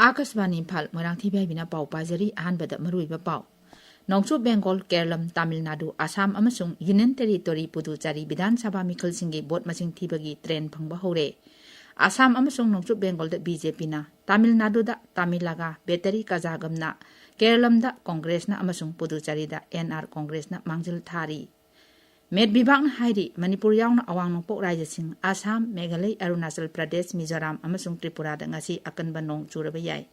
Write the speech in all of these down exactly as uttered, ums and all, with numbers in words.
ꯑꯥꯀꯥꯁꯕꯥꯅꯤ ꯏꯝꯐꯥꯜ, ꯃꯣꯏꯔꯥꯡꯊꯤꯕꯤ ꯍꯥꯏꯕꯤꯅ ꯄꯥꯎ ꯄꯥꯖꯔꯤ꯫ ꯑꯍꯥꯟꯕꯗ ꯃꯔꯨꯑꯣꯏꯕ ꯄꯥꯎ꯫ ꯅꯣꯡꯆꯨꯞ ꯕꯦꯡꯒꯣꯜ, ꯀꯦꯔꯂꯝ, ꯇꯥꯃꯤꯜ ꯅꯥꯗꯨ, ꯑꯁꯥꯝ ꯑꯃꯁꯨꯡ ꯌꯨꯅꯤꯌꯟ ꯇꯦꯔꯤꯇꯣꯔꯤ ꯄꯨꯗꯨꯆꯥꯔꯤ ꯕꯤꯙꯥꯟ ꯁꯚꯥ ꯃꯤꯈꯜꯁꯤꯡꯒꯤ ꯚꯣꯠ ꯃꯁꯤꯡ ꯊꯤꯕꯒꯤ ꯇ꯭ꯔꯦꯟ ꯐꯪꯕ ꯍꯧꯔꯦ꯫ ꯑꯁꯥꯝ ꯑꯃꯁꯨꯡ ꯅꯣꯡꯆꯨꯞ ꯕꯦꯡꯒꯣꯜꯗ ꯕꯤ ꯖꯦ ꯄꯤꯅ, ꯇꯥꯃꯤꯜ ꯅꯥꯗꯨꯗ ꯇꯥꯃꯤꯂꯥꯒ ꯕꯦꯇꯔꯤ ꯀꯖꯥꯒꯝꯅ, ꯀꯦꯔꯂꯝꯗ ꯀꯣꯡꯒ꯭ꯔꯦꯁꯅ ꯑꯃꯁꯨꯡ ꯄꯨꯗꯨꯆꯥꯔꯤꯗ ꯑꯦꯟ ꯑꯥꯔ ꯀꯣꯡꯒ꯭ꯔꯦꯁꯅ ꯃꯥꯡꯖꯤꯜ ꯊꯥꯔꯤ꯫ ꯃꯦꯠ ꯕꯤꯚꯥꯒꯅ ꯍꯥꯏꯔꯤ, ꯃꯅꯤꯄꯨꯔ ꯌꯥꯎꯅ ꯑꯋꯥꯡ ꯅꯣꯡꯄꯣꯛ ꯔꯥꯖ꯭ꯌꯁꯤꯡ ꯑꯁꯥꯝ, ꯃꯦꯘꯥꯂꯩ, ꯑꯔꯨꯅꯥꯆꯜ ꯄ꯭ꯔꯗꯦꯁ, ꯃꯤꯖꯣꯔꯥꯝ ꯑꯃꯁꯨꯡ ꯇ꯭ꯔꯤꯄꯨꯔꯥꯗ ꯉꯁꯤ ꯑꯀꯟꯕ ꯅꯣꯡ ꯆꯨꯔꯕ ꯌꯥꯏ꯫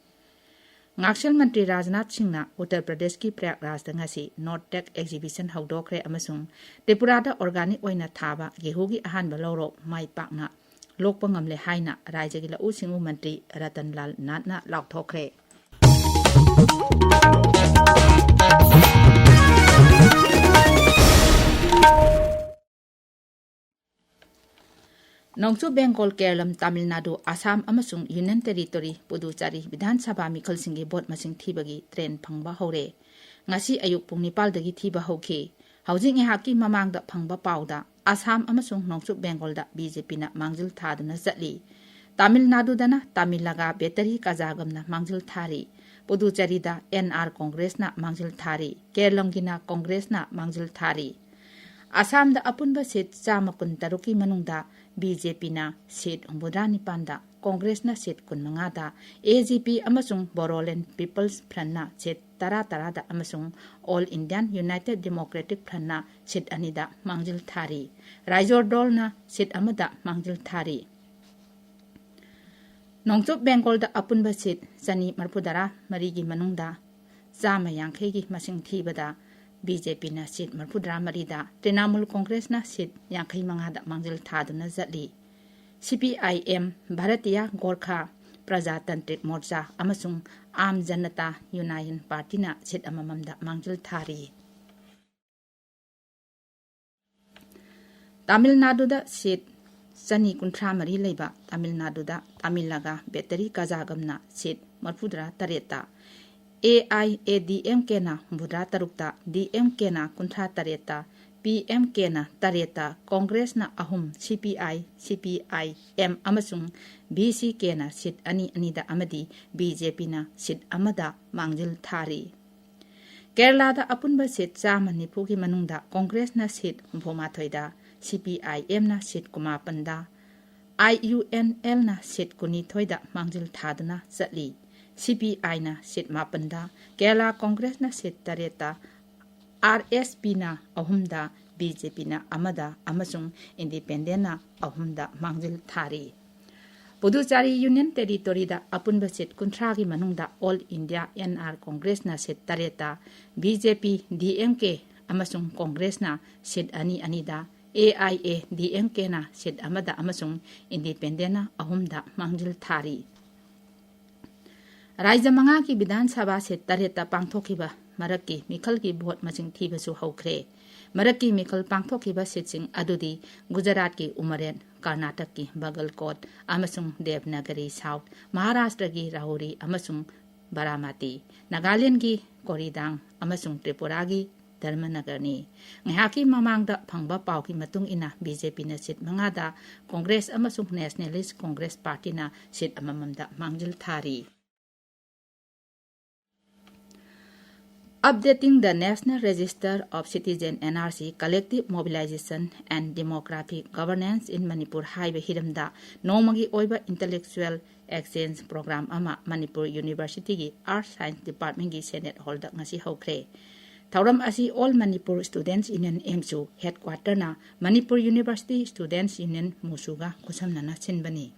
ꯉꯥꯛꯁꯦꯜ ꯃꯟꯇ꯭ꯔꯤ ꯔꯥꯖꯅꯥꯊ ꯁꯤꯡꯅ ꯎꯠꯇꯔ ꯄ꯭ꯔꯗꯦꯁꯀꯤ ꯄ꯭ꯔꯌꯥꯒꯔꯥꯖꯇ ꯉꯁꯤ ꯅꯣꯔꯠ ꯇꯦꯛ ꯑꯦꯛꯖꯤꯕꯤꯁꯟ ꯍꯧꯗꯣꯛꯈ꯭ꯔꯦ ꯑꯃꯁꯨꯡ ꯇ꯭ꯔꯤꯄꯨꯔꯥꯗ ꯑꯣꯔꯒꯥꯅꯤꯛ ꯑꯣꯏꯅ ꯊꯥꯕ ꯒꯦꯍꯨꯒꯤ ꯑꯍꯥꯟꯕ ꯂꯧꯔꯣꯛ ꯃꯥꯏ ꯄꯥꯛꯅ ꯂꯣꯛꯄ ꯉꯝꯂꯦ ꯍꯥꯏꯅ ꯔꯥꯖ꯭ꯌꯒꯤ ꯂꯧꯎ ꯁꯤꯡꯎ ꯃꯟꯇ꯭ꯔꯤ ꯔꯇꯟ ꯂꯥꯜ ꯅꯥꯊꯅ ꯂꯥꯎꯊꯣꯛꯈ꯭ꯔꯦ꯫ ꯅꯣꯡꯆꯨꯞ ꯕꯦꯡꯒꯣꯜ, ꯀꯦꯔꯂꯝ, ꯇꯥꯃꯤꯜ ꯅꯥꯗꯨ, ꯑꯁꯥꯝ ꯑꯃꯁꯨꯡ ꯌꯨꯅꯤꯌꯟ ꯇꯦꯔꯤꯇꯣꯔꯤ ꯄꯨꯗꯨꯆꯥꯔꯤ ꯕꯤꯙꯥꯟ ꯁꯚꯥ ꯃꯤꯈꯜꯁꯤꯡꯒꯤ ꯚꯣꯠ ꯃꯁꯤꯡ ꯊꯤꯕꯒꯤ ꯇ꯭ꯔꯦꯟ ꯐꯪꯕ ꯍꯧꯔꯦ꯫ ꯉꯁꯤ ꯑꯌꯨꯛ ꯄꯨꯡ ꯅꯤꯄꯥꯜꯗꯒꯤ ꯊꯤꯕ ꯍꯧꯈꯤ꯫ ꯍꯧꯖꯤꯛ ꯉꯥꯏꯍꯥꯛꯀꯤ ꯃꯃꯥꯡꯗ ꯐꯪꯕ ꯄꯥꯎꯗ, ꯑꯁꯥꯝ ꯑꯃꯁꯨꯡ ꯅꯣꯡꯆꯨꯞ ꯕꯦꯡꯒꯣꯜꯗ ꯕꯤ ꯖꯦ ꯄꯤꯅ ꯃꯥꯡꯖꯤꯜ ꯊꯥꯗꯨꯅ ꯆꯠꯂꯤ꯫ ꯇꯥꯃꯤꯜ ꯅꯥꯗꯨꯗꯅ ꯇꯥꯃꯤꯂꯥꯒ ꯕꯦꯇꯔꯤ ꯀꯖꯥꯒꯝꯅ ꯃꯥꯡꯖꯤꯜ ꯊꯥꯔꯤ꯫ ꯄꯨꯗꯨꯆꯦꯔꯤꯗ ꯑꯦꯟ ꯑꯥꯔ ꯀꯣꯡꯒ꯭ꯔꯦꯁꯅ ꯃꯥꯡꯖꯤꯜ ꯊꯥꯔꯤ꯫ ꯀꯦꯔꯂꯝꯒꯤꯅ ꯀꯣꯡꯒ꯭ꯔꯦꯁꯅ ꯃꯥꯡꯖꯤꯜ ꯊꯥꯔꯤ꯫ ꯑꯁꯥꯝꯗ ꯑꯄꯨꯟꯕ ꯁꯤꯠ ꯆꯥꯝꯃ ꯀꯨꯟꯇꯔꯨꯛꯀꯤ ꯃꯅꯨꯡꯗ ꯕꯤ ꯖꯦ ꯄꯤꯅ ꯁꯤꯠ ꯍꯨꯝꯐꯨꯇꯔꯥ ꯅꯤꯄꯥꯟꯗ, ꯀꯣꯡꯒ꯭ꯔꯦꯁꯅ ꯁꯤꯠ ꯀꯨꯟꯃꯉꯥꯗ, ꯑꯦ ꯖꯤ ꯄꯤ ꯑꯃꯁꯨꯡ ꯕꯣꯔꯣꯂꯦꯟ ꯄꯤꯄꯜꯁ ꯐ꯭ꯔꯟꯠꯅ ꯁꯤꯠ ꯇꯔꯥ ꯇꯔꯥꯗ ꯑꯃꯁꯨꯡ ꯑꯣꯜ ꯏꯟꯗꯤꯌꯥꯟ ꯌꯨꯅꯥꯏꯇꯦꯗ ꯗꯦꯃꯣꯀ꯭ꯔꯦꯇꯤꯛ ꯐ꯭ꯔꯟꯠꯅ ꯁꯤꯠ ꯑꯅꯤꯗ ꯃꯥꯡꯖꯤꯜ ꯊꯥꯔꯤ꯫ ꯔꯥꯏꯖꯣꯔ ꯗꯣꯜꯅ ꯁꯤꯠ ꯑꯃꯗ ꯃꯥꯡꯖꯤꯜ ꯊꯥꯔꯤ꯫ ꯅꯣꯡꯆꯨꯞ ꯕꯦꯡꯒꯣꯜꯗ ꯑꯄꯨꯟꯕ ꯁꯤꯠ ꯆꯅꯤ ꯃꯔꯤꯐꯨꯇꯔꯥ ꯃꯔꯤꯒꯤ ꯃꯅꯨꯡꯗ ꯆꯥꯝꯃ ꯌꯥꯡꯈꯩꯒꯤ ꯃꯁꯤꯡ ꯊꯤꯕꯗ ꯕꯤ ꯖꯦ ꯄꯤꯅ ꯁꯤꯠ ꯃꯔꯤꯐꯨꯇꯔꯥ ꯃꯔꯤꯗ, ꯇ꯭ꯔꯤꯅꯥꯃꯨꯜ ꯀꯣꯡꯒ꯭ꯔꯦꯁꯅ ꯁꯤꯠ ꯌꯥꯡꯈꯩ ꯃꯉꯥꯗ ꯃꯥꯡꯖꯤꯜ ꯊꯥꯗꯨꯅ ꯆꯠꯂꯤ꯫ ꯁꯤ P I M, Bharatiya Gorkha ꯄ꯭ꯔꯖꯥꯇꯟꯇ꯭ꯔꯤꯛ ꯃꯣꯔꯆꯥ ꯑꯃꯁꯨꯡ ꯑꯥꯝ ꯖꯅꯇꯥ ꯌꯨꯅꯥꯏꯟ ꯄꯥꯔꯇꯤꯅ ꯁꯤꯠ ꯑꯃꯃꯝꯗ ꯃꯥꯡꯖꯤꯜ ꯊꯥꯔꯤ꯫ ꯇꯥꯃꯤꯜ ꯅꯥꯗꯨꯗ ꯁꯤꯠ ꯆꯅꯤ ꯀꯨꯟꯊ꯭ꯔꯥ ꯃꯔꯤ ꯂꯩꯕ ꯇꯥꯃꯤꯜ ꯅꯥꯗꯨꯗ ꯇꯥꯃꯤꯂꯥꯒ ꯕꯦꯇꯔꯤ ꯀꯖꯥꯒꯝꯅ ꯁꯤꯠ ꯃꯔꯤꯐꯨꯇꯔꯥ ꯇꯔꯦꯠꯇ, A I A D M ꯀꯦꯅ ꯍꯨꯝꯐꯨꯇꯔꯥ ꯇꯔꯨꯛꯇ, ꯗꯤ ꯑꯦꯝ ꯀꯦꯅ ꯀꯨꯟꯊ꯭ꯔꯥ ꯇꯔꯦꯠꯇ, ꯄꯤ ꯑꯦꯝ ꯀꯦꯅ ꯇꯔꯦꯠꯇ, ꯀꯣꯡꯒ꯭ꯔꯦꯁꯅ ꯑꯍꯨꯝ, ꯁꯤ ꯄꯤ ꯑꯥꯏ, ꯁꯤ ꯄꯤ ꯑꯥꯏ ꯑꯦꯝ ꯑꯃꯁꯨꯡ ꯚꯤ ꯁꯤ ꯀꯦꯅ ꯁꯤꯠ ꯑꯅꯤ ꯑꯅꯤꯗ ꯑꯃꯗꯤ ꯕꯤ ꯖꯦ ꯄꯤꯅ ꯁꯤꯠ ꯑꯃꯗ ꯃꯥꯡꯖꯤꯜ ꯊꯥꯔꯤ꯫ ꯀꯦꯔꯂꯥꯗ ꯑꯄꯨꯟꯕ ꯁꯤꯠ ꯆꯥꯝꯃ ꯅꯤꯐꯨꯒꯤ ꯃꯅꯨꯡꯗ ꯀꯣꯡꯒ꯭ꯔꯦꯁꯅ ꯁꯤꯠ ꯍꯨꯝꯐꯨ ꯃꯥꯊꯣꯏꯗ, ꯁꯤ P I ꯑꯦꯝꯅ seat ꯀꯨꯟꯃꯥꯄꯟꯗ, I U N ꯑꯦꯜꯅ ꯁꯤꯠ ꯀꯨꯟꯅꯤꯊꯣꯏꯗ ꯃꯥꯡꯖꯤꯜ ꯊꯥꯗꯨꯅ ꯆꯠꯂꯤ꯫ ꯁꯤ ꯄꯤ ꯑꯥꯏꯅ ꯁꯤꯠ ꯃꯥꯄꯟꯗ, ꯀꯦꯔꯂꯥ ꯀꯣꯡꯒ꯭ꯔꯦꯁꯅ ꯁꯤꯠ ꯇꯔꯦꯠꯇ, ꯑꯥꯔ ꯑꯦꯁ ꯄꯤꯅ ꯑꯍꯨꯝꯗ, ꯕꯤ ꯖꯦ ꯄꯤꯅ ꯑꯃꯗ ꯑꯃꯁꯨꯡ ꯏꯟꯗꯤꯄꯦꯟꯗꯦꯟꯅ ꯑꯍꯨꯝꯗ ꯃꯥꯡꯖꯤꯜ ꯊꯥꯔꯤ꯫ ꯄꯨꯗꯨꯆꯥꯔꯤ ꯌꯨꯅꯤꯌꯟ ꯇꯦꯔꯤꯇꯣꯔꯤꯗ ꯑꯄꯨꯟꯕ ꯁꯤꯠ ꯀꯨꯟꯊ꯭ꯔꯥꯒꯤ ꯃꯅꯨꯡꯗ ꯑꯣꯜ ꯏꯟꯗꯤꯌꯥ ꯑꯦꯟ ꯑꯥꯔ ꯀꯣꯡꯒ꯭ꯔꯦꯁꯅ ꯁꯤꯠ ꯇꯔꯦꯠꯇ, ꯕꯤ ꯖꯦ ꯄꯤ, ꯗꯤ ꯑꯦꯝ ꯀꯦ ꯑꯃꯁꯨꯡ ꯀꯣꯡꯒ꯭ꯔꯦꯁꯅ ꯁꯤꯠ ꯑꯅꯤ ꯑꯅꯤꯗ, A I A D M ꯀꯦꯅ ꯁꯤꯠ ꯑꯃꯗ ꯑꯃꯁꯨꯡ ꯏꯟꯗꯤꯄꯦꯟꯗꯦꯟꯅ ꯑꯍꯨꯝꯗ ꯃꯥꯡꯖꯤꯜ ꯊꯥꯔꯤ꯫ ꯔꯥꯖ꯭ꯌ ꯃꯉꯥꯒꯤ ꯕꯤꯙꯥꯟ ꯁꯚꯥ ꯁꯤꯠ ꯇꯔꯦꯠꯇ ꯄꯥꯡꯊꯣꯛꯈꯤꯕ ꯃꯔꯛꯀꯤ ꯃꯤꯈꯜꯒꯤ ꯚꯣꯠ ꯃꯁꯤꯡ ꯊꯤꯕꯁꯨ ꯍꯧꯈ꯭ꯔꯦ꯫ ꯃꯔꯛꯀꯤ ꯃꯤꯈꯜ ꯄꯥꯡꯊꯣꯛꯈꯤꯕ ꯁꯤꯠꯁꯤꯡ ꯑꯗꯨꯗꯤ ꯒꯨꯖꯔꯥꯠꯀꯤ ꯎꯃꯔꯦꯟ, ꯀꯔꯅꯥꯇꯛꯀꯤ ꯕꯒꯜꯀꯣꯠ ꯑꯃꯁꯨꯡ ꯗꯦꯕꯅꯒꯔꯤ ꯁꯥꯎꯠ, ꯃꯍꯥꯔꯥꯁꯇ꯭ꯔꯒꯤ ꯔꯥꯍꯨꯔꯤ ꯑꯃꯁꯨꯡ ꯕꯔꯥꯃꯇꯤ, ꯅꯥꯒꯥꯂꯦꯟꯗꯒꯤ ꯀꯣꯔꯤꯗꯥꯡ ꯑꯃꯁꯨꯡ ꯇ꯭ꯔꯤꯄꯨꯔꯥꯒꯤ ꯙꯔꯃꯅꯒꯔꯅꯤ꯫ ꯉꯥꯏꯍꯥꯛꯀꯤ ꯃꯃꯥꯡꯗ ꯐꯪꯕ ꯄꯥꯎꯒꯤ ꯃꯇꯨꯡ ꯏꯟꯅ, ꯕꯤ ꯖꯦ ꯄꯤꯅ ꯁꯤꯠ ꯃꯉꯥꯗ, ꯀꯣꯡꯒ꯭ꯔꯦꯁ ꯑꯃꯁꯨꯡ ꯅꯦꯁꯅꯦꯂꯤꯁ ꯀꯣꯡꯒ꯭ꯔꯦꯁ ꯄꯥꯔꯇꯤꯅ ꯁꯤꯠ ꯑꯃꯃꯝꯗ ꯃꯥꯡꯖꯤꯜ ꯊꯥꯔꯤ꯫ Updating the National Register of Citizen, N R C, Collective Mobilization and Demographic Governance in Manipur ꯍꯥꯏꯕ ꯍꯤꯔꯝꯗ ꯅꯣꯡꯃꯒꯤ ꯑꯣꯏꯕ intellectual exchange program ꯑꯃ ꯃꯅꯤꯄꯨꯔ ꯌꯨꯅꯤꯚꯔꯁꯤꯇꯤꯒꯤ Earth Science Departmentꯀꯤ Senate Hallꯗ ꯉꯁꯤ ꯍꯧꯈ꯭ꯔꯦ꯫ ꯊꯧꯔꯝ ꯑꯁꯤ All Manipur Students Union, ꯑꯦꯝꯁꯨ, headquarterꯅ Manipur University Students Union, ꯃꯨꯁꯨꯒ ꯈꯨꯠꯁꯝꯅꯅ ꯁꯤꯟꯕꯅꯤ꯫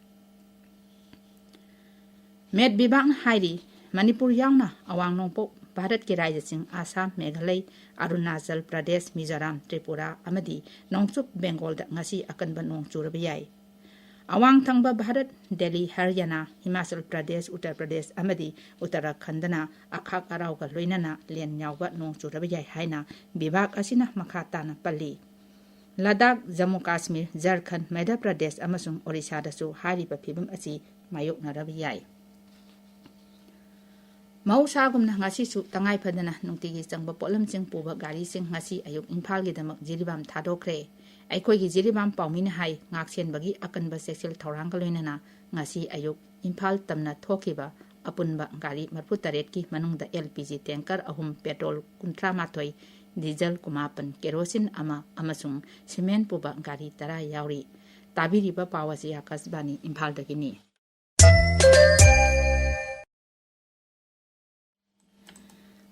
ꯃꯦꯠ ꯕꯤꯚꯥꯒꯅ ꯍꯥꯏꯔꯤ, ꯃꯅꯤꯄꯨꯔ ꯌꯥꯎꯅ ꯑꯋꯥꯡ ꯅꯣꯡꯄꯣꯛ ꯚꯥꯔꯠꯀꯤ ꯔꯥꯖ꯭ꯌꯁꯤꯡ ꯑꯁꯥꯝ, ꯃꯦꯘꯥꯂꯩ, ꯑꯔꯨꯅꯥꯆꯜ ꯄ꯭ꯔꯗꯦꯁ, ꯃꯤꯖꯣꯔꯥꯝ, ꯇ꯭ꯔꯤꯄꯨꯔꯥ ꯑꯃꯗꯤ ꯅꯣꯡꯆꯨꯞ ꯕꯦꯡꯒꯣꯜꯗ ꯉꯁꯤ ꯑꯀꯟꯕ ꯅꯣꯡ ꯆꯨꯔꯕ ꯌꯥꯏ꯫ ꯑꯋꯥꯡ ꯊꯪꯕ ꯚꯥꯔꯠ, ꯗꯦꯜꯂꯤ, ꯍꯔꯌꯥꯅꯥ, ꯍꯤꯃꯥꯆꯜ ꯄ꯭ꯔꯗꯦꯁ, ꯎꯠꯇꯔ ꯄ꯭ꯔꯗꯦꯁ ꯑꯃꯗꯤ ꯎꯠꯇꯔꯥꯈꯟꯗꯅ ꯑꯈꯥꯛ ꯑꯔꯥꯎꯒ ꯂꯣꯏꯅꯅ ꯂꯦꯟ ꯌꯥꯎꯕ ꯅꯣꯡ ꯆꯨꯔꯕ ꯌꯥꯏ ꯍꯥꯏꯅ ꯕꯤꯚꯥꯒ ꯑꯁꯤꯅ ꯃꯈꯥ ꯇꯥꯅ ꯄꯜꯂꯤ꯫ ꯂꯗꯥꯈ, ꯖꯝꯃꯨ ꯀꯥꯁꯃꯤꯔ, ꯖꯔꯈꯟꯗ, ꯃꯙ꯭ꯌ ꯄ꯭ꯔꯗꯦꯁ ꯑꯃꯁꯨꯡ ꯑꯣꯔꯤꯁꯥꯗꯁꯨ ꯍꯥꯏꯔꯤꯕ ꯐꯤꯚꯝ ꯑꯁꯤ ꯃꯥꯌꯣꯛꯅꯔꯕ ꯌꯥꯏ꯫ ꯃꯍꯧꯁꯥꯒꯨꯝꯅ ꯉꯁꯤꯁꯨ ꯇꯉꯥꯏ ꯐꯗꯅ ꯅꯨꯡꯇꯤꯒꯤ ꯆꯪꯕ ꯄꯣꯠꯂꯝꯁꯤꯡ ꯄꯨꯕ ꯒꯥꯔꯤꯁꯤꯡ ꯉꯁꯤ ꯑꯌꯨꯛ ꯏꯝꯐꯥꯜꯒꯤꯗꯃꯛ ꯖꯤꯔꯤꯕꯥꯝ ꯊꯥꯗꯣꯛꯈ꯭ꯔꯦ꯫ ꯑꯩꯈꯣꯏꯒꯤ ꯖꯤꯔꯤꯕꯥꯝ ꯄꯥꯎꯃꯤꯅ ꯍꯥꯏ, ꯉꯥꯛꯁꯦꯟꯕꯒꯤ ꯑꯀꯟꯕ ꯆꯦꯛꯁꯤꯜ ꯊꯧꯔꯥꯡꯒ ꯂꯣꯏꯅꯅ ꯉꯁꯤ ꯑꯌꯨꯛ ꯏꯝꯐꯥꯜ ꯇꯝꯅ ꯊꯣꯛꯈꯤꯕ ꯑꯄꯨꯟꯕ ꯒꯥꯔꯤ ꯃꯔꯤꯐꯨ ꯇꯔꯦꯠꯀꯤ ꯃꯅꯨꯡꯗ ꯑꯦꯜ ꯄꯤ ꯖꯤ ꯇꯦꯡꯀꯔ ꯑꯍꯨꯝ, ꯄꯦꯇ꯭ꯔꯣꯜ ꯀꯨꯟꯊ꯭ꯔꯥ ꯃꯥꯊꯣꯏ, ꯗꯤꯖꯜ ꯀꯨꯟꯃꯥꯄꯟ, ꯀꯦꯔꯣꯁꯤꯟ ꯑꯃ ꯑꯃꯁꯨꯡ ꯁꯤꯃꯦꯟ ꯄꯨꯕ ꯒꯥꯔꯤ ꯇꯔꯥ ꯌꯥꯎꯔꯤ꯫ ꯇꯥꯕꯤꯔꯤꯕ ꯄꯥꯎ ꯑꯁꯤ ꯑꯥꯀꯥꯁꯕꯥꯅꯤ ꯏꯝꯐꯥꯜꯗꯒꯤꯅꯤ꯫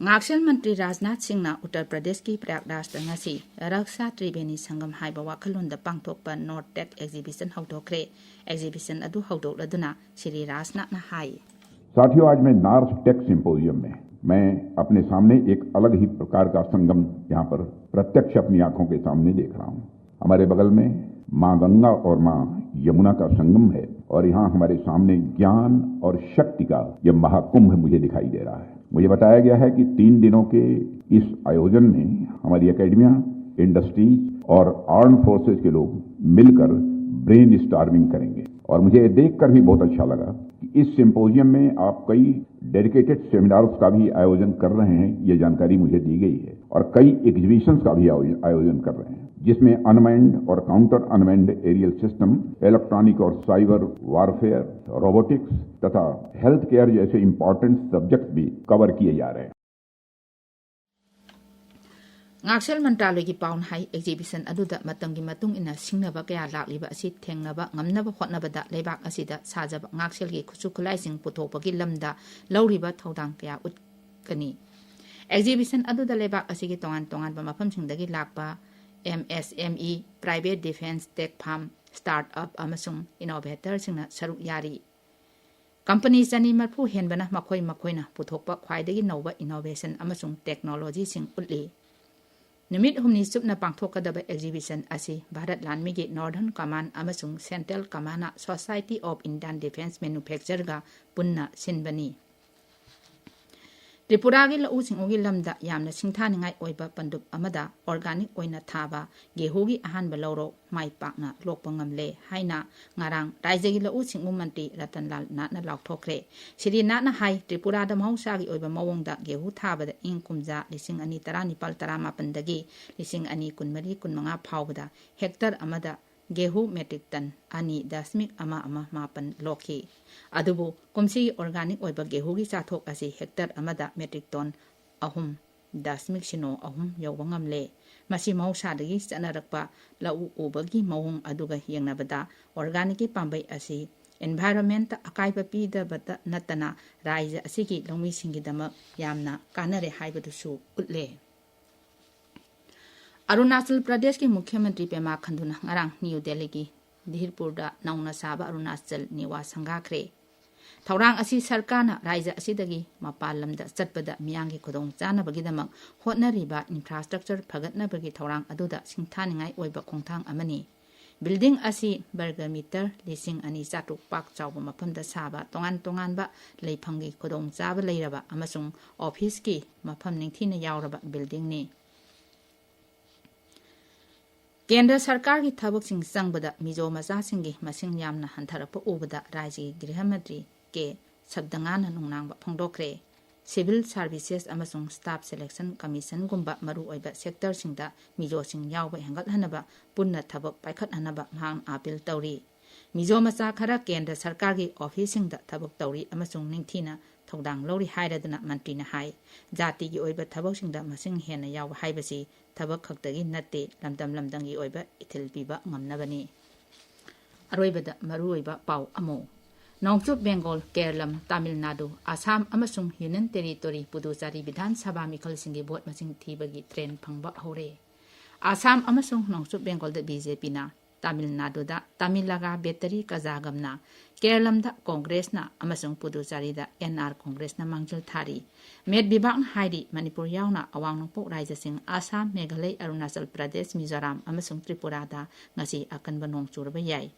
ꯉꯥꯛꯁꯦꯜ ꯃꯟꯇ꯭ꯔꯤ ꯔꯥꯖꯅꯥꯊ ꯁꯤꯡꯅ ꯎꯠꯇꯔ ꯄ꯭ꯔꯗꯦꯁꯀꯤ ꯄ꯭ꯔꯌꯥꯒꯔꯥꯖꯇ ꯉꯁꯤ ꯔꯛꯁꯥ ꯇ꯭ꯔꯤꯕꯦꯅꯤ ꯁꯪꯒꯝ ꯍꯥꯏꯕ ꯋꯥꯈꯜꯂꯣꯟꯗ ꯄꯥꯡꯊꯣꯛꯄ ꯅꯣꯔꯠ ꯇꯦꯛ ꯑꯦꯛꯖꯤꯕꯤꯁꯟ ꯍꯧꯗꯣꯛꯈ꯭ꯔꯦ꯫ ꯑꯦꯛꯖꯤꯕꯤꯁꯟ ꯑꯗꯨ ꯍꯧꯗꯣꯛꯂꯗꯨꯅ ꯁ꯭ꯔꯤ ꯔꯥꯖꯅꯥꯊꯅ ꯍꯥꯏ, साथियों, आज मैं नॉर्थ टेक सिंपोजियम में मैं अपने सामने एक अलग ही प्रकार का संगम यहाँ पर प्रत्यक्ष अपनी आंखों के सामने देख रहा हूँ। हमारे बगल में माँ गंगा और माँ यमुना का संगम है और यहाँ हमारे सामने ज्ञान और शक्ति का यह महाकुंभ मुझे दिखाई दे रहा है। मुझे बताया गया है कि तीन दिनों के इस आयोजन में हमारी एकेडमियां, इंडस्ट्रीज और आर्म फोर्सेज के लोग मिलकर ब्रेन स्टार्मिंग करेंगे। और मुझे ये देखकर भी बहुत अच्छा लगा कि इस सिंपोजियम में आप कई डेडिकेटेड सेमिनार्स का भी आयोजन कर रहे हैं, ये जानकारी मुझे दी गई है, और कई एग्जीबिशंस का भी आयोजन, आयोजन कर रहे हैं, जिसमें अनमैन्ड और counter unmanned aerial system, electronic और साइबर वॉरफेयर, रोबोटिक्स तथा हेल्थ केयर जैसे इंपॉर्टेंट सब्जेक्ट भी कवर किए जा रहे हैं। ꯉꯥꯛꯁꯦꯜ ꯃꯟꯇ꯭ꯔꯥꯂꯣꯏꯒꯤ ꯄꯥꯎꯅ ꯍꯥꯏ, ꯑꯦꯛꯖꯤꯕꯤꯁꯟ ꯑꯗꯨꯗ ꯃꯇꯝꯒꯤ ꯃꯇꯨꯡ ꯏꯟꯅ ꯁꯤꯡꯅꯕ ꯀꯌꯥ ꯂꯥꯛꯂꯤꯕ ꯑꯁꯤ ꯊꯦꯡꯅꯕ ꯉꯝꯅꯕ ꯍꯣꯠꯅꯕꯗ ꯂꯩꯕꯥꯛ ꯑꯁꯤꯗ ꯁꯥꯖꯕ ꯉꯥꯛꯁꯦꯜꯒꯤ ꯈꯨꯠꯁꯨ ꯈꯨꯠꯂꯥꯏꯁꯤꯡ ꯄꯨꯊꯣꯛꯄꯒꯤ ꯂꯝꯗ ꯂꯧꯔꯤꯕ ꯊꯧꯗꯥꯡ ꯀꯌꯥ ꯎꯠꯀꯅꯤ꯫ ꯑꯦꯛꯖꯤꯕꯤꯁꯟ ꯑꯗꯨꯗ ꯂꯩꯕꯥꯛ ꯑꯁꯤꯒꯤ ꯇꯣꯉꯥꯟ ꯇꯣꯉꯥꯟꯕ ꯃꯐꯝꯁꯤꯡꯗꯒꯤ ꯂꯥꯛꯄ ꯑꯦꯝ ꯑꯦꯁ ꯑꯦꯝ ꯏ, ꯄ꯭ꯔꯥꯏꯚꯦꯠ ꯗꯤꯐꯦꯟꯁ ꯇꯦꯛ ꯐꯥꯔꯝ, ꯁ꯭ꯇꯥꯔꯠ ꯑꯞ ꯑꯃꯁꯨꯡ ꯏꯅꯣꯚꯦꯇꯔꯁꯤꯡꯅ ꯁꯔꯨꯛ ꯌꯥꯔꯤ꯫ ꯀꯝꯄꯅꯤ ꯆꯅꯤ ꯃꯔꯤꯐꯨ ꯍꯦꯟꯕꯅ ꯃꯈꯣꯏ ꯃꯈꯣꯏꯅ ꯄꯨꯊꯣꯛꯄ ꯈ꯭ꯋꯥꯏꯗꯒꯤ ꯅꯧꯕ ꯏꯅꯣꯚꯦꯁꯟ ꯑꯃꯁꯨꯡ ꯇꯦꯛꯅꯣꯂꯣꯖꯤꯁꯤꯡ ꯎꯠꯂꯤ꯫ ꯅꯨꯃꯤꯠ ꯍꯨꯝꯅꯤ ꯆꯨꯞꯅ ꯄꯥꯡꯊꯣꯛꯀꯗꯕ ꯑꯦꯛꯖꯤꯕꯤꯁꯟ ꯑꯁꯤ ꯚꯥꯔꯠ ꯂꯥꯟꯃꯤꯒꯤ ꯅꯣꯔꯗꯔꯟ ꯀꯃꯥꯟ ꯑꯃꯁꯨꯡ ꯁꯦꯟꯇ꯭ꯔꯦꯜ ꯀꯃꯥꯟꯅ ꯁꯣꯁꯥꯏꯇꯤ ꯑꯣꯐ ꯏꯟꯗꯤꯌꯟ ꯗꯤꯐꯦꯟꯁ ꯃꯦꯅꯨꯐꯦꯛꯆꯔꯒ ꯄꯨꯟꯅ ꯁꯤꯟꯕꯅꯤ꯫ ꯇ꯭ꯔꯤꯄꯨꯔꯥꯒꯤ ꯂꯧꯎ ꯁꯤꯡꯎꯒꯤ ꯂꯝꯗ ꯌꯥꯝꯅ ꯁꯤꯡꯊꯥꯅꯤꯡꯉꯥꯏ ꯑꯣꯏꯕ ꯄꯟꯗꯨꯞ ꯑꯃꯗ organic ꯑꯣꯏꯅ ꯊꯥꯕ ꯒꯦꯍꯨꯒꯤ ꯑꯍꯥꯟꯕ ꯂꯧꯔꯣꯛ ꯃꯥꯏ ꯄꯥꯛꯅ ꯂꯣꯛꯄ ꯉꯝꯂꯦ ꯍꯥꯏꯅ ꯉꯔꯥꯡ ꯔꯥꯖ꯭ꯌꯒꯤ ꯂꯧꯎ ꯁꯤꯡꯎ ꯃꯟꯇ꯭ꯔꯤ ꯔꯇꯟꯂꯥꯜ ꯅꯥꯠꯅ ꯂꯥꯎꯊꯣꯛꯈ꯭ꯔꯦ꯫ ꯁ꯭ꯔꯤ ꯅꯥꯠꯅ ꯍꯥꯏ, ꯇ꯭ꯔꯤꯄꯨꯔꯥꯗ ꯃꯍꯧꯁꯥꯒꯤ ꯑꯣꯏꯕ ꯃꯑꯣꯡꯗ ꯒꯦꯍꯨ ꯊꯥꯕꯗ ꯏꯪ ꯀꯨꯝꯖꯥ ꯂꯤꯁꯤꯡ ꯑꯅꯤ ꯇꯔꯥꯅꯤꯄꯥꯜ ꯇꯔꯥꯃꯥꯄꯟꯗꯒꯤ ꯂꯤꯁꯤꯡ ꯑꯅꯤ ꯀꯨꯟꯃꯔꯤ ꯀꯨꯟꯃꯉꯥ ꯐꯥꯎꯕꯗ ꯍꯦꯛꯇꯔ ꯑꯃꯗ ꯒꯦꯍꯨ metric ton ꯑꯅꯤ ꯗꯁꯃꯤꯛ ꯑꯃ ꯑꯃ ꯃꯥꯄꯟ ꯂꯣꯛꯈꯤ꯫ ꯑꯗꯨꯕꯨ ꯀꯨꯝꯁꯤꯒꯤ organic ꯑꯣꯏꯕ ꯒꯦꯍꯨꯒꯤ ꯆꯥꯊꯣꯛ ꯑꯁꯤ ꯍꯦꯛꯇꯔ ꯑꯃꯗ metric ton ꯑꯍꯨꯝ ꯗꯁꯃꯤꯛ ꯁꯤꯅꯣ ꯑꯍꯨꯝ ꯌꯧꯕ ꯉꯝꯂꯦ꯫ ꯃꯁꯤ ꯃꯍꯧꯁꯥꯗꯒꯤ ꯆꯠꯅꯔꯛꯄ ꯂꯧꯎ ꯎꯕꯒꯤ ꯃꯑꯣꯡ ꯑꯗꯨꯒ ꯌꯦꯡꯅꯕꯗ organicꯀꯤ ꯄꯥꯝꯕꯩ ꯑꯁꯤ environmentꯇ ꯑꯀꯥꯏꯕ ꯄꯤꯗꯕꯇ ꯅꯠꯇꯅ ꯔꯥꯖ꯭ꯌ ꯑꯁꯤꯒꯤ ꯂꯧꯃꯤꯁꯤꯡꯒꯤꯗꯃꯛ ꯌꯥꯝꯅ ꯀꯥꯟꯅꯔꯦ ꯍꯥꯏꯕꯗꯨꯁꯨ ꯎꯠꯂꯦ꯫ ꯑꯔꯨꯅꯥꯆꯜ ꯄ꯭ꯔꯗꯦꯁꯀꯤ ꯃꯨꯈ꯭ꯌ ꯃꯟꯇ꯭ꯔꯤ ꯄꯦꯃꯥ ꯈꯟꯗꯨꯅ ꯉꯔꯥꯡ ꯅ꯭ꯌꯨ ꯗꯦꯜꯂꯤꯒꯤ ꯙꯤꯔꯄꯨꯔꯗ ꯅꯧꯅ ꯁꯥꯕ ꯑꯔꯨꯅꯥꯆꯜ ꯅꯤꯋꯥꯁ ꯁꯪꯒꯥꯈ꯭ꯔꯦ꯫ ꯊꯧꯔꯥꯡ ꯑꯁꯤ ꯁꯔꯀꯥꯔꯅ ꯔꯥꯖ꯭ꯌ ꯑꯁꯤꯗꯒꯤ ꯃꯄꯥꯟ ꯂꯝꯗ ꯆꯠꯄꯗ ꯃꯤꯌꯥꯝꯒꯤ ꯈꯨꯗꯣꯡꯆꯥꯅꯕꯒꯤꯗꯃꯛ ꯍꯣꯠꯅꯔꯤꯕ infrastructure ꯐꯒꯠꯅꯕꯒꯤ ꯊꯧꯔꯥꯡ ꯑꯗꯨꯗ ꯁꯤꯡꯊꯥꯅꯤꯡꯉꯥꯏ ꯑꯣꯏꯕ ꯈꯣꯡꯊꯥꯡ ꯑꯃꯅꯤ꯫ Building ꯑꯁꯤ ꯕꯔꯒ ꯃꯤꯇꯔ ꯂꯤꯁꯤꯡ ꯑꯅꯤ ꯆꯥꯇ꯭ꯔꯨꯛ ꯄꯥꯛ ꯆꯥꯎꯕ ꯃꯐꯝꯗ ꯁꯥꯕ ꯇꯣꯉꯥꯟ ꯇꯣꯉꯥꯟꯕ ꯂꯩꯐꯝꯒꯤ ꯈꯨꯗꯣꯡꯆꯥꯕ ꯂꯩꯔꯕ ꯑꯃꯁꯨꯡ officeꯀꯤ ꯃꯐꯝ ꯅꯤꯡꯊꯤꯅ ꯌꯥꯎꯔꯕ buildingꯅꯤ꯫ ꯀꯦꯟꯗ꯭ꯔ ꯁꯔꯀꯥꯔꯒꯤ ꯊꯕꯛꯁꯤꯡ ꯆꯪꯕꯗ ꯃꯤꯖꯣ ꯃꯆꯥꯁꯤꯡꯒꯤ ꯃꯁꯤꯡ ꯌꯥꯝꯅ ꯍꯟꯊꯔꯛꯄ ꯎꯕꯗ ꯔꯥꯖ꯭ꯌꯒꯤ ꯒ꯭ꯔꯤꯍ ꯃꯟꯇ꯭ꯔꯤ ꯀꯦ ꯁꯕꯗꯉꯥꯅ ꯅꯨꯡꯅꯥꯡꯕ ꯐꯣꯡꯗꯣꯛꯈ꯭ꯔꯦ꯫ Civil Services ꯑꯃꯁꯨꯡ Staff Selection Commissionꯒꯨꯝꯕ ꯃꯔꯨꯑꯣꯏꯕ sectorꯁꯤꯡꯗ ꯃꯤꯖꯣꯁꯤꯡ ꯌꯥꯎꯕ ꯍꯦꯟꯒꯠꯍꯟꯅꯕ ꯄꯨꯟꯅ ꯊꯕꯛ ꯄꯥꯏꯈꯠꯍꯟꯅꯕ ꯃꯍꯥꯛꯅ appeal ꯇꯧꯔꯤ꯫ ꯃꯤꯖꯣ ꯃꯆꯥ ꯈꯔ ꯀꯦꯟꯗ꯭ꯔ ꯁꯔꯀꯥꯔꯒꯤ officeꯁꯤꯡꯗ ꯊꯕꯛ ꯇꯧꯔꯤ ꯑꯃꯁꯨꯡ ꯅꯤꯡꯊꯤꯅ ꯊꯧꯗꯥꯡ ꯂꯧꯔꯤ ꯍꯥꯏꯔꯗꯨꯅ ꯃꯟꯇ꯭ꯔꯤꯅ ꯍꯥꯏ, ꯖꯥꯇꯤꯒꯤ ꯑꯣꯏꯕ ꯊꯕꯛꯁꯤꯡꯗ ꯃꯁꯤꯡ ꯍꯦꯟꯅ ꯌꯥꯎꯕ ꯍꯥꯏꯕꯁꯤ ꯊꯕꯛ ꯈꯛꯇꯒꯤ ꯅꯠꯇꯦ, ꯂꯝꯗꯝ ꯂꯝꯗꯝꯒꯤ ꯑꯣꯏꯕ ꯏꯊꯤꯜ ꯄꯤꯕ ꯉꯝꯅꯕꯅꯤ꯫ ꯑꯔꯣꯏꯕꯗ ꯃꯔꯨꯑꯣꯏꯕ ꯄꯥꯎ ꯑꯃꯨꯛ꯫ ꯅꯣꯡꯆꯨꯞ ꯕꯦꯡꯒꯣꯜ, ꯀꯦꯔꯂꯝ, ꯇꯥꯃꯤꯜ ꯅꯥꯗꯨ, ꯑꯁꯥꯝ ꯑꯃꯁꯨꯡ Union Territory ꯄꯨꯗꯨꯆꯥꯔꯤ ꯕꯤꯙꯥꯟ ꯁꯚꯥ ꯃꯤꯈꯜꯁꯤꯡꯒꯤ ꯚꯣꯠ ꯃꯁꯤꯡ ꯊꯤꯕꯒꯤ trend ꯐꯪꯕ ꯍꯧꯔꯦ꯫ ꯑꯁꯥꯝ ꯑꯃꯁꯨꯡ ꯅꯣꯡꯆꯨꯞ ꯕꯦꯡꯒꯣꯜꯗ BJPꯅ, ꯇꯥꯃꯤꯜ ꯅꯥꯗꯨꯗ ꯇꯥꯃꯤꯂꯒꯥ ꯕꯦꯇꯔꯤ ꯀꯖꯥꯒꯝꯅ ꯀꯦꯔꯂꯝꯗ ꯀꯣꯡꯒ꯭ꯔꯦꯁꯅ ꯑꯃꯁꯨꯡ ꯄꯨꯗꯨꯆꯥꯔꯤꯗ ꯑꯦꯟ ꯑꯥꯔ ꯀꯣꯡꯒ꯭ꯔꯦꯁꯅ ꯃꯥꯡꯖꯤꯜ ꯊꯥꯔꯤ꯫ ꯃꯦꯠ ꯕꯤꯕꯥꯛꯅ ꯍꯥꯏꯔꯤ, ꯃꯅꯤꯄꯨꯔ ꯌꯥꯎꯅ ꯑꯋꯥꯡ ꯅꯣꯡꯄꯣꯛ ꯔꯥꯖ꯭ꯌꯁꯤꯡ ꯑꯁꯥꯝ, ꯃꯦꯘꯥꯂꯩ, ꯑꯔꯨꯅꯥꯆꯜ ꯄ꯭ꯔꯗꯦꯁ, ꯃꯤꯖꯣꯔꯥꯝ ꯑꯃꯁꯨꯡ ꯇ꯭ꯔꯤꯄꯨꯔꯥꯗ ꯉꯁꯤ ꯑꯀꯟꯕ ꯅꯣꯡ ꯆꯨꯔꯕ ꯌꯥꯏ꯫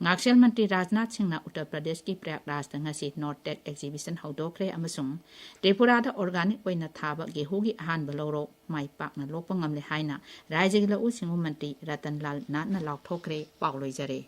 ꯉꯥꯛꯁꯦꯜ ꯃꯟꯇ꯭ꯔꯤ ꯔꯥꯖꯅꯥꯊ ꯁꯤꯡꯅ ꯎꯠꯇꯔ ꯄ꯭ꯔꯗꯦꯁꯀꯤ ꯄ꯭ꯔꯌꯥꯒꯔꯥꯖꯇ ꯉꯁꯤ ꯅꯣꯔꯠ ꯇꯦꯛ ꯑꯦꯛꯖꯤꯕꯤꯁꯟ ꯍꯧꯗꯣꯛꯈ꯭ꯔꯦ ꯑꯃꯁꯨꯡ ꯇ꯭ꯔꯤꯄꯨꯔꯥꯗ ꯑꯣꯔꯒꯥꯅꯤꯛ ꯑꯣꯏꯅ ꯊꯥꯕ ꯒꯦꯍꯨꯒꯤ ꯑꯍꯥꯟꯕ ꯂꯧꯔꯣꯛ ꯃꯥꯏ ꯄꯥꯛꯅ ꯂꯣꯛꯄ ꯉꯝꯂꯦ ꯍꯥꯏꯅ ꯔꯥꯖ꯭ꯌꯒꯤ ꯂꯧꯎ ꯁꯤꯡꯎ ꯃꯟꯇ꯭ꯔꯤ ꯔꯇꯟ ꯂꯥꯜ ꯅꯥꯊꯅ ꯂꯥꯎꯊꯣꯛꯈ꯭ꯔꯦ꯫ ꯄꯥꯎ ꯂꯣꯏꯖꯔꯦ꯫